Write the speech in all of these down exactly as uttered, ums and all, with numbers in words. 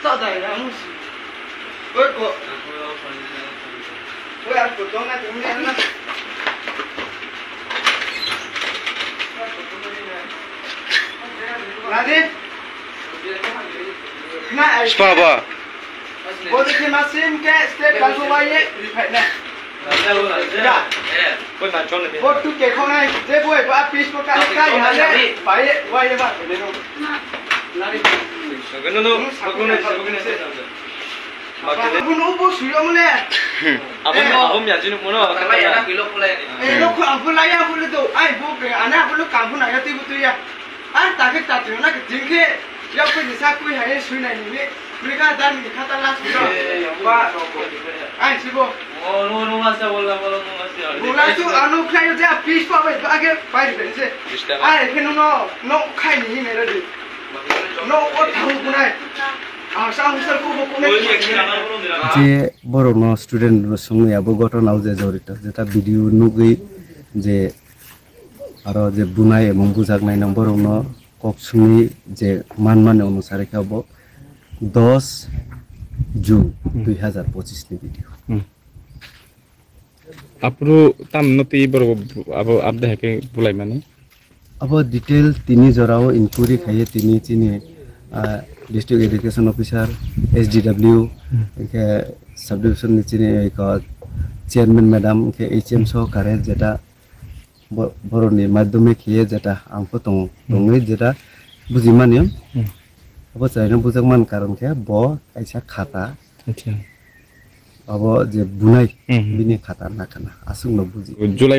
Spa ba. Bo de khe ma sim khe step ba so wai ye, ri phai na. Ya. Bo tu ke khonai, je bo ba pis ko ka ka ya le, pai wai ye ba. No, no, no, no, no, no. Abon, abon ya jinu mono. Eh, lo ko abon la ya bole to. Ai bo ke ana bole kabu na ya ti bu tu ya. Ar ta ke ta ti na ke ding ke. Ya ko ni sa kui ha ye sui na ni ni. Ni ka dan ni ka ta la su. Ba. Ai si bo. Bola tu ano khai ja pis pa bai ba ke pai be se. Ai ke no no no khai ni ni re di. No o ta hu nai. Je borokno student rok swngwi abo ghotona o je jorito, jeta video nugwi je aro je bunai emon bujaknai no borokno kok swngwi je manmani onusari khe abo dos June dui hazar pochis ni video. Hmm. Aphuru tamno twi borok abo abde hai khe bulaimani? Abo detail tini jorao inquiry khaiye tini chini, ah, District Education Officer, S D W, Hmm. hwnkhe subdivision ni chini eko chairman madam, hwnkhe H M sohokare jeta bo-, boroni madhyome khiye jeta ang pho tongo, Hmm. tongwi jeta bujimani. Hmm. Abo chwraino bujakmani karon khe bo kaisa khata. Acha. Abo je bunai Hmm. bini khata na khana aswkno buji. July.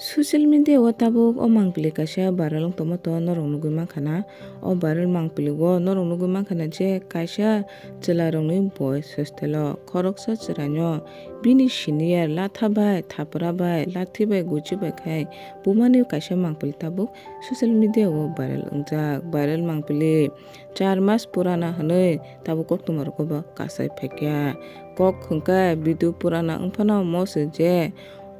Social media o tabuk o mangpili kaisa viral wng tongma to norok nugwi mankha na. O viral mangpili o norok nugwi mankha na je kaisa chwla rokni voice hostel o khoroksa chwraino bini senior latha bai thapra bai lathi bai guchi bai khai bumani kaisa mangpili tabuk social media o viral wngjak. Viral mangpili char mas purana hwnwi tabuk koktwma rogo bo kasai phaikha. Kok hwnkhe video purana wngphano mo se je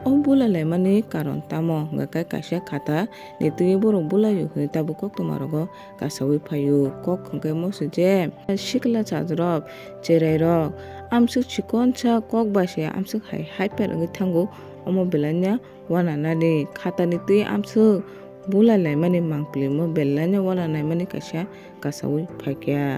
o bulai laimani karon tamo hwnkhe kaisa khata ni twi borok bulaio hwnwi tabuk koktwma rogo kasaui phaio. Kok hwnkhe mo se je sikla chajrok cherai rok amswk chikonsa kok bai se amswk hai hyper wngwi thango omo belai no wananani khatani twi amswk bulai laimani mangpili mo belai no wananaimani kaisa kasaui phaikha.